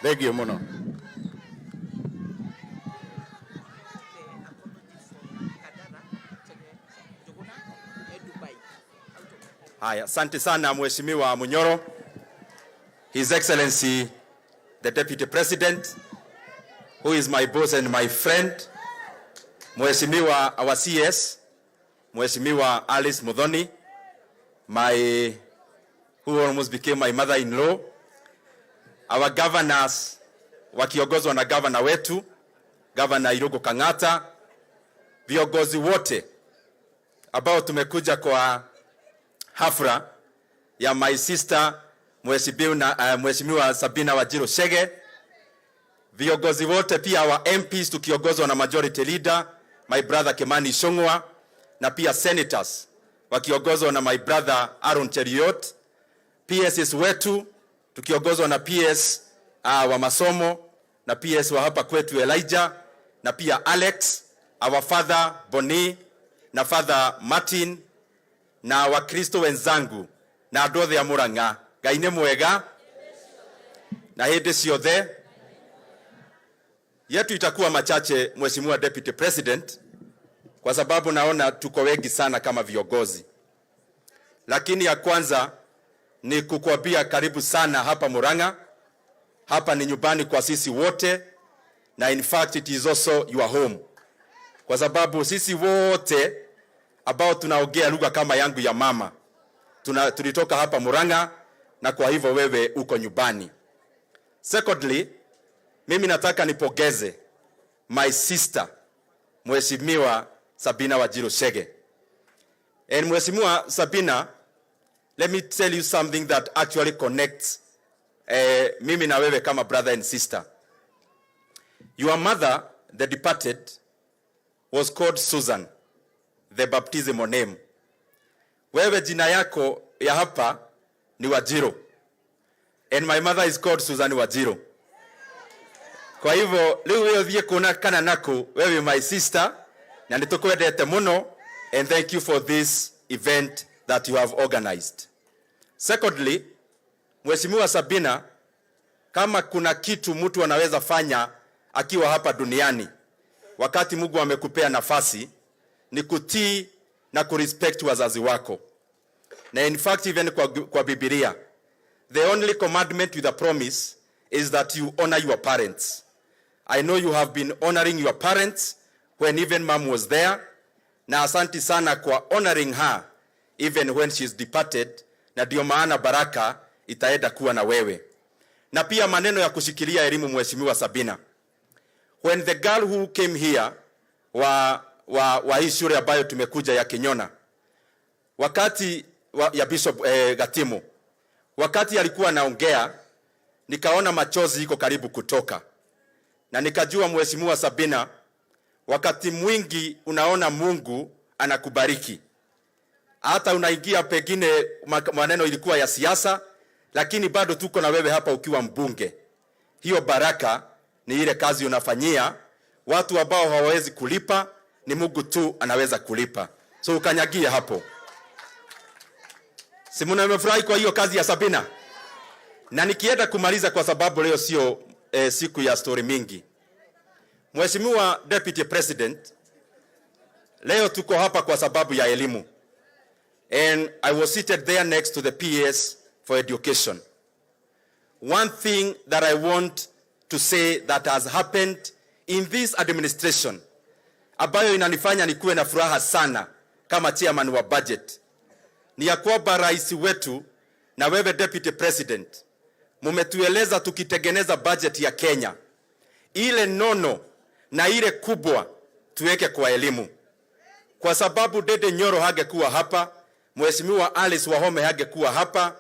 Thank you muno. Haya, asante sana Mheshimiwa Munyoro. His Excellency the Deputy President, who is my boss and my friend, Mheshimiwa our CS, Mheshimiwa Alice Muthoni, my who almost became my mother-in-law, our governors wakiongozwa na governor wetu, Governor Irungu Kang'ata, viongozi wote ambao tumekuja kwa hafla ya my sister Mheshimiwa Sabina Wanjiru Chege, viongozi wote pia wa MPs tukiongozwa na majority leader my brother Kimani Ichung'wah, na pia senators wakiongozwa na my brother Aaron Cheruiyot, PSs wetu tukiongozwa na PS wa masomo na PS wa hapa kwetu Elijah, na pia Alex, our father Boni na Father Martin na Wakristo wenzangu na andu othe a Murang'a. Ngai nĩ mwega na hĩndĩ ciothe. Yetu itakuwa machache, Mheshimiwa Deputy President, kwa sababu naona tuko wengi sana kama viongozi, lakini ya kwanza ni kukuambia karibu sana hapa Murang'a. Hapa ni nyumbani kwa sisi wote, na in fact it is also your home, kwa sababu sisi wote ambao tunaongea lugha kama yangu ya mama tulitoka hapa Murang'a, na kwa hivyo wewe uko nyumbani. Secondly, mimi nataka nipongeze my sister Mheshimiwa Sabina Wanjiru Chege. And Mheshimiwa Sabina, let me tell you something that actually connects mimi na wewe kama brother and sister. Your mother, the departed, was called Susan, the baptismal name. Wewe jina yako ya hapa ni Wanjiru. And my mother is called Susan Wanjiru. Kwa hivyo rĩu we ũthiĩ kuona kana naku, wewe my sister, na nĩtũkwendete mũno, and thank you for this event that you have organized. Secondly, Mheshimiwa Sabina, kama kuna kitu mtu anaweza fanya akiwa hapa duniani wakati Mungu amekupea nafasi ni kutii na kurespect wazazi wako. Na in fact even kwa Biblia, the only commandment with a promise is that you honor your parents. I know you have been honoring your parents when even mom was there. Na asanti sana kwa honoring her even when she's departed, na ndio maana baraka itaenda kuwa na wewe. Na pia maneno ya kushikilia elimu, Mheshimiwa Sabina. When the girl who came here wa hii shule ambayo tumekuja ya Kinyona, wakati ya Bishop Gatimu, wakati alikuwa anaongea, nikaona machozi iko karibu kutoka, na nikajua Mheshimiwa Sabina, wakati mwingi unaona Mungu anakubariki, hata unaingia pengine maneno ilikuwa ya siasa, lakini bado tuko na wewe hapa ukiwa mbunge. Hiyo baraka ni ile kazi unafanyia watu ambao hawawezi kulipa, ni Mungu tu anaweza kulipa. So ukanyagie hapo. Si mnamefurahi kwa hiyo kazi ya Sabina? Na nikienda kumaliza, kwa sababu leo sio siku ya story mingi. Mheshimiwa Deputy President, leo tuko hapa kwa sababu ya elimu. And I was seated there next to the PS for education. One thing that I want to say that has happened in this administration ambayo inanifanya nikuwe na furaha sana kama chairman wa budget ni ya kwamba rais wetu na wewe Deputy President mumetueleza tukitengeneza budget ya Kenya, ile nono na ile kubwa tuweke kwa elimu, kwa sababu Ndindi Nyoro hangekuwa hapa, Mheshimiwa Alice Wahome hangekuwa hapa,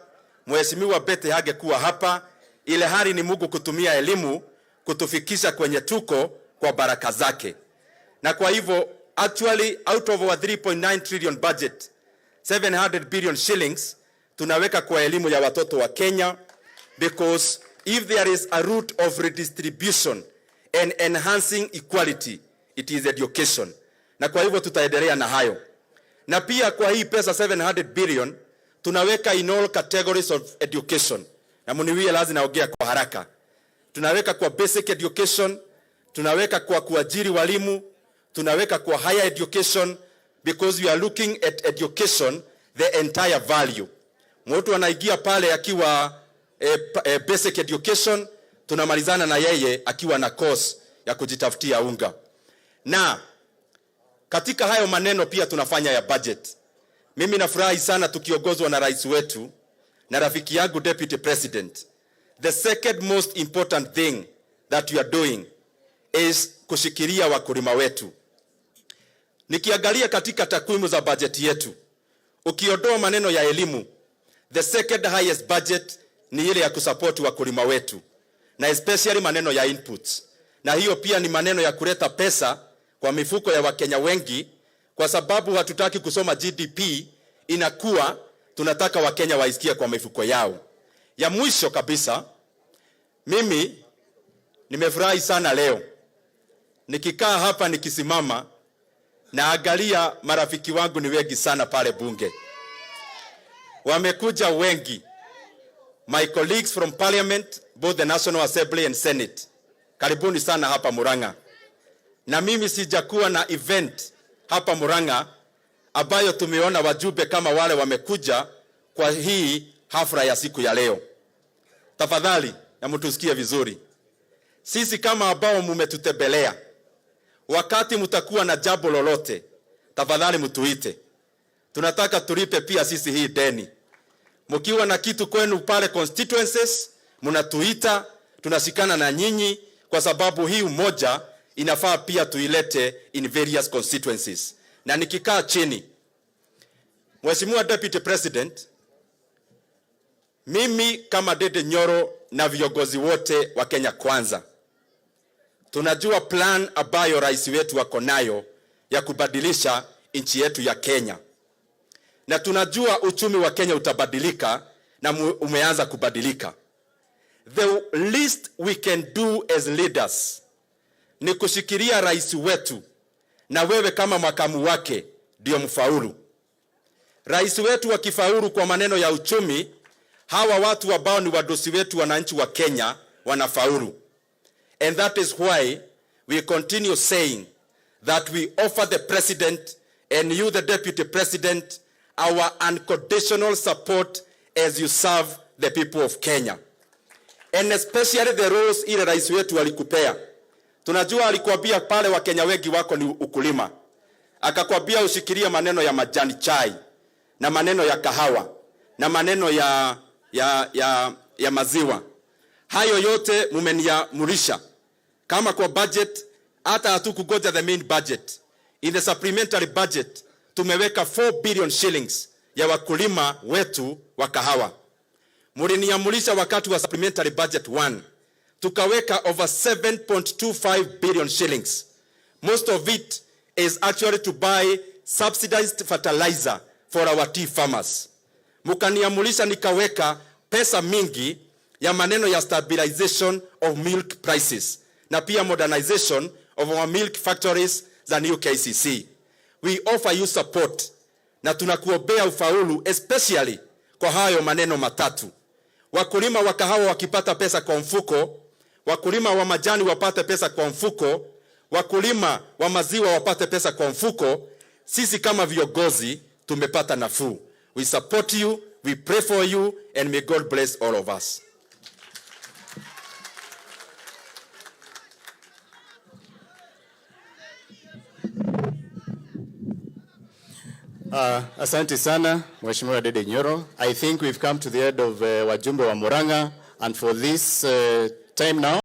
Mheshimiwa Betty hangekuwa hapa, ile hali ni Mungu kutumia elimu kutufikisha kwenye tuko kwa baraka zake. Na kwa hivyo actually out of our 3.9 trillion budget, 700 billion shillings tunaweka kwa elimu ya watoto wa Kenya, because if there is a route of redistribution and enhancing equality, it is education. Na kwa hivyo tutaendelea na hayo. Na pia kwa hii pesa 700 billion tunaweka in all categories of education. Na muniwie lazima naongea kwa haraka. Tunaweka kwa basic education, tunaweka kwa kuajiri walimu, tunaweka kwa higher education, because we are looking at education, the entire value. Mtu anaingia pale akiwa basic education, tunamalizana na yeye akiwa na course ya kujitafutia unga. Na katika hayo maneno pia tunafanya ya budget. Mimi nafurahi sana tukiongozwa na rais wetu na rafiki yangu Deputy President. The second most important thing that we are doing is kushikilia wakulima wetu. Nikiangalia katika takwimu za bajeti yetu, ukiondoa maneno ya elimu, the second highest budget ni ile ya kusupport wakulima wetu, na especially maneno ya inputs. Na hiyo pia ni maneno ya kuleta pesa kwa mifuko ya Wakenya wengi, kwa sababu hatutaki kusoma GDP inakuwa, tunataka Wakenya waisikie kwa mifuko yao. Ya mwisho kabisa, mimi nimefurahi sana leo nikikaa hapa, nikisimama naangalia marafiki wangu ni wengi sana pale bunge, wamekuja wengi, my colleagues from Parliament, both the National Assembly and Senate, karibuni sana hapa Murang'a. Na mimi sijakuwa na event hapa Murang'a ambayo tumeona wajumbe kama wale wamekuja kwa hii hafla ya siku ya leo. Tafadhali na mtusikie vizuri, sisi kama ambao mumetutembelea, wakati mtakuwa na jambo lolote, tafadhali mtuite. Tunataka tulipe pia sisi hii deni. Mkiwa na kitu kwenu pale constituencies, mnatuita, tunashikana na nyinyi, kwa sababu hii umoja inafaa pia tuilete in various constituencies. Na nikikaa chini, Mheshimiwa Deputy President, mimi kama Ndindi Nyoro na viongozi wote wa Kenya Kwanza, tunajua plan ambayo rais wetu ako nayo ya kubadilisha nchi yetu ya Kenya, na tunajua uchumi wa Kenya utabadilika na umeanza kubadilika. The least we can do as leaders ni kushikilia rais wetu, na wewe kama makamu wake ndio mfaulu. Rais wetu akifaulu kwa maneno ya uchumi, hawa watu ambao ni wadosi wetu, wananchi wa Kenya, wanafaulu. And that is why we continue saying that we offer the president and you, the deputy president, our unconditional support as you serve the people of Kenya. And especially the roles ile rais wetu alikupea. Tunajua alikuambia pale Wakenya wengi wako ni ukulima. Akakwambia ushikilie maneno ya majani chai na maneno ya kahawa na maneno ya maziwa. Hayo yote mumeniamurisha. Kama kwa budget, hata hatukungoja the main budget. In the supplementary budget tumeweka 4 billion shillings ya wakulima wetu wa kahawa. Muliniamulisha wakati wa supplementary budget 1, tukaweka over 7.25 billion shillings. Most of it is actually to buy subsidized fertilizer for our tea farmers. Mukaniamulisha nikaweka pesa mingi ya maneno ya stabilization of milk prices na pia modernization of our milk factories za new KCC. We offer you support na tunakuombea ufaulu, especially kwa hayo maneno matatu. Wakulima wa kahawa wakipata pesa kwa mfuko, wakulima wa majani wapate pesa kwa mfuko, wakulima wa maziwa wapate pesa kwa mfuko, sisi kama viongozi tumepata nafuu. We support you, we pray for you, and may God bless all of us. Asante sana, Mheshimiwa Ndindi Nyoro. I think we've come to the end of wajumbe wa Murang'a, and for this time now